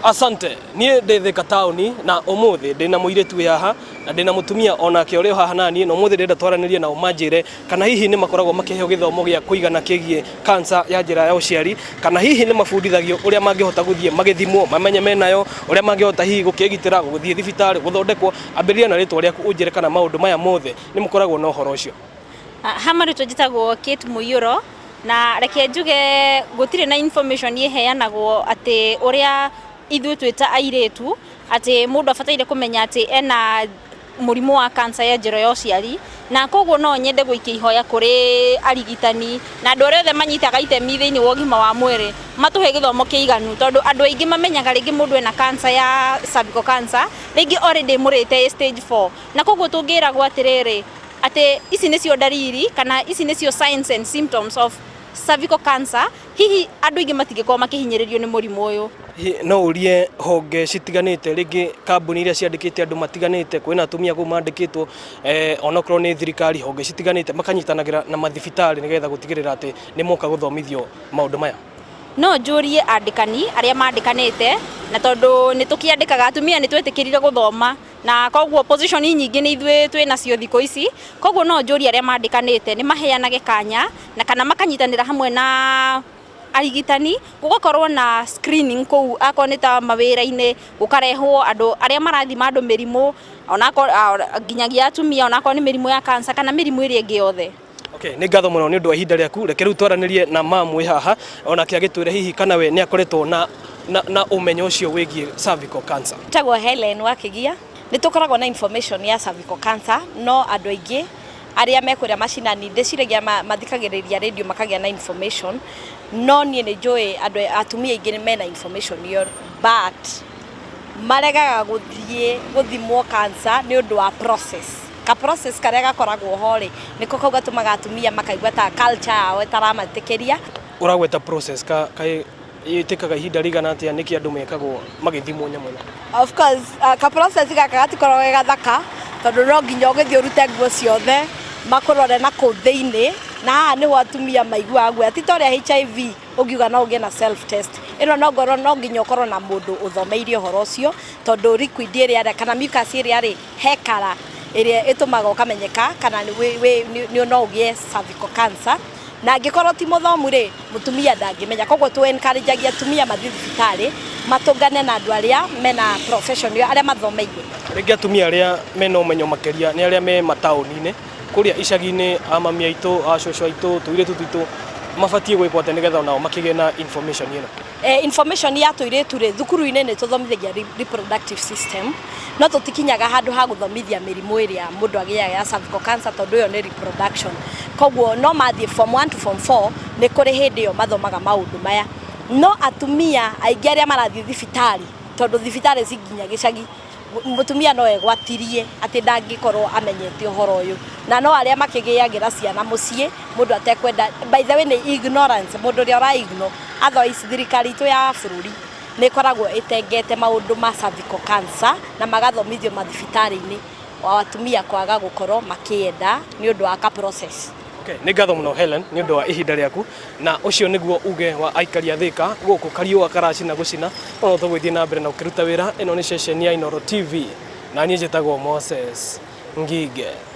Asante, niĩ ndĩ Thika taũni na ũmũthĩ ndĩ na mũirĩtu wĩ haha na ndĩ na mũtumia onake ũrĩ o haha naniĩ na ũmũthĩ ndĩrenda twaranĩrie nao manjĩre kana hihi nĩ makoragwo makĩheo gĩthomo gĩa kũigana kĩgiĩ cancer ya njĩra ya ũciari kana hihi nĩ mabundithagio ũrĩa mangĩhota gũthiĩ magĩthimwo mamenye menayo ũrĩa mangĩhota hihi gũkĩgitĩra gũthiĩ thibitarĩ gũthondekwo. Ambĩrĩria na rĩtwa rĩaku ũnjĩre kana maũndũ maya mothe nĩ mũkoragwo na ũhoro ũcio. Ha marĩtwa njĩtagwo Kate Mũiyũro na reke njuge gũtirĩ na information ĩheanagwo atĩ ũrĩa ithuĩ twĩ ta airĩtu atĩ mũndũ abataire kũmenya atĩ ena mũrimũ wa cancer ya njĩra ya ũciari na koguo no nyende gũikia ihoya kũrĩ arigitani na andũ arĩa othe manyitaga itemi thĩinĩ wa ũgima wa mwĩrĩ matũhe gĩthomo kĩiganu tondũ andũ aingĩ mamenyaga rĩngĩ mũndũ ena cancer ya cervical cancer rĩngĩ already ĩmũrĩte ĩ stage 4 na koguo tũngĩragwo atĩrĩrĩ atĩ ici nĩcio ndariri kana ici nĩcio signs and symptoms of cervical cancer hihi andũ aingĩ matingĩkorwo makĩhinyĩrĩrio nĩ mũrimũ ũyũ. Hihi no ũrie honge citiganĩte rĩngĩ kambuni iria ciandĩkĩte andũ matiganĩte kwĩna atumia kũu mandĩkĩtwo eh, onokorwo nĩ thirikari honge citiganĩte makanyitanagĩra na mathibitarĩ nĩgetha gũtigĩrĩra atĩ nĩ moka gũthomithio maũndũ maya. No njũrie andĩkani arĩa mandĩkanĩte na tondũ nĩ tũkĩandĩkaga atumia nĩ twetĩkĩrire gũthoma na koguo position nyingĩ nĩ ithuĩ twĩ nacio thikũ ici koguo no njũrie arĩa mandĩkanĩte nĩ maheanage kanya na kana makanyitanĩra hamwe na arigitani gũgakorwo na screening kũu akorwo nĩ ta mawĩra-inĩ gũkarehwo andũ arĩa marathima andũ mĩrimũ onakorwo nginyagia atumia onakorwo nĩ mĩrimũ ya cancer kana mĩrimũ ĩrĩa ĩngĩ yothe. Okay, nĩ ngatho mũno nĩ ũndũ wa ihinda rĩaku. Reke rĩu twaranĩrie na mamu wĩ haha onake agĩtwĩre hihi kana we nĩ akoretwo na, na, na ũmenyo ũcio wĩgiĩ cervical cancer. Njĩtagwo Helen Wakĩgia. Nĩ tũkoragwo na information ya cervical cancer no andũ aingĩ arĩa me kũrĩa macinani ndĩciragia mathikagĩrĩria radio makagĩa na information no niĩ nĩ njũĩ andũ atumia aingĩ mena information ĩyo but maregaga gũthiĩ gũthimwo cancer nĩ ũndũ wa process. Ka process karĩa gakoragwo ho rĩ, nĩko kau gatũmaga atumia makaigua ta culture yao ĩtarametĩkĩria. Ũragweta process ka kaĩ ĩtĩkaga ihinda rĩigana atĩa nĩkĩ andũ mekagwo magĩthimwo nyamũ ĩno? Of course, ka process gaka gatikoragwo ge gathaka tondũ no nginya ũgĩthiĩ ũrute nguo ciothe makũrore na kũu thĩinĩ na haha nĩho atumia maiguaga guoya ti ta ũrĩa HIV ũngiuga no ũgĩe na self test ĩno no ngorwo no nginya ũkorwo na mũndũ ũthomeire ũhoro ũcio tondũ liquid ĩrĩa kana mucus ĩrĩa rĩ he kara ĩrĩa ĩtũmaga ũkamenyeka kana no ũgĩe cervical cancer na angĩkorwo ti mũthomu rĩ mũtumia ndangĩmenya koguo tũ encourage atumia mathiĩ thibitarĩ matũngane na andũ arĩa mena profession arĩa mathomeire. Rĩngĩ atumia arĩa mena ũmenyo makĩria nĩ arĩa me mataũni-inĩ kũrĩa icagi-inĩ a mami aitũ a cũcũ aitũ tũirĩtu twitũ mabatiĩ gwĩkwo atĩa nĩgetha onao makĩgĩe na information ĩno? Eh, information ya tũirĩtu rĩ thukuru-inĩ nĩ tũthomithagia reproductive system no tũtikinyaga handũ ha gũthomithia mĩrimũ ĩrĩa mũndũ agĩaga ya cervical cancer tondũ ĩyo nĩ reproduction koguo no mathiĩ form 1 to form 4 nĩ kũrĩ hĩndĩ ĩyo mathomaga maũndũ maya no atumia aingĩ arĩa marathiĩ thibitarĩ tondũ thibitarĩ ci nginya gĩcagi Mũtumia no egwatirie atĩ ndangĩkorwo amenyete ũhoro ũyũ, na no arĩa makĩgĩagĩra ciana mũciĩ mũndũ atekwenda, by the way nĩ ignorance, mũndũ ũrĩa ũra ignore, otherwise thirikari itũ ya bũrũri nĩ ĩkoragwo ĩtengete maũndũ ma cervical cancer na magathomithio mathibitarĩ-inĩ atumia kwaga gũkorwo makĩenda nĩ ũndũ wa ka process. Okay, nĩ ngatho mũno Helen nĩ ũndũ wa ihinda rĩaku na ũcio nĩguo uge wa aikari a Thika gũkũ kariũa karacina gũcina no tũgũthiĩ na mbere na gũkĩruta wĩra. Ĩno nĩ ceceni ya Inooro TV na niĩ njĩtagwo Moses Ngige.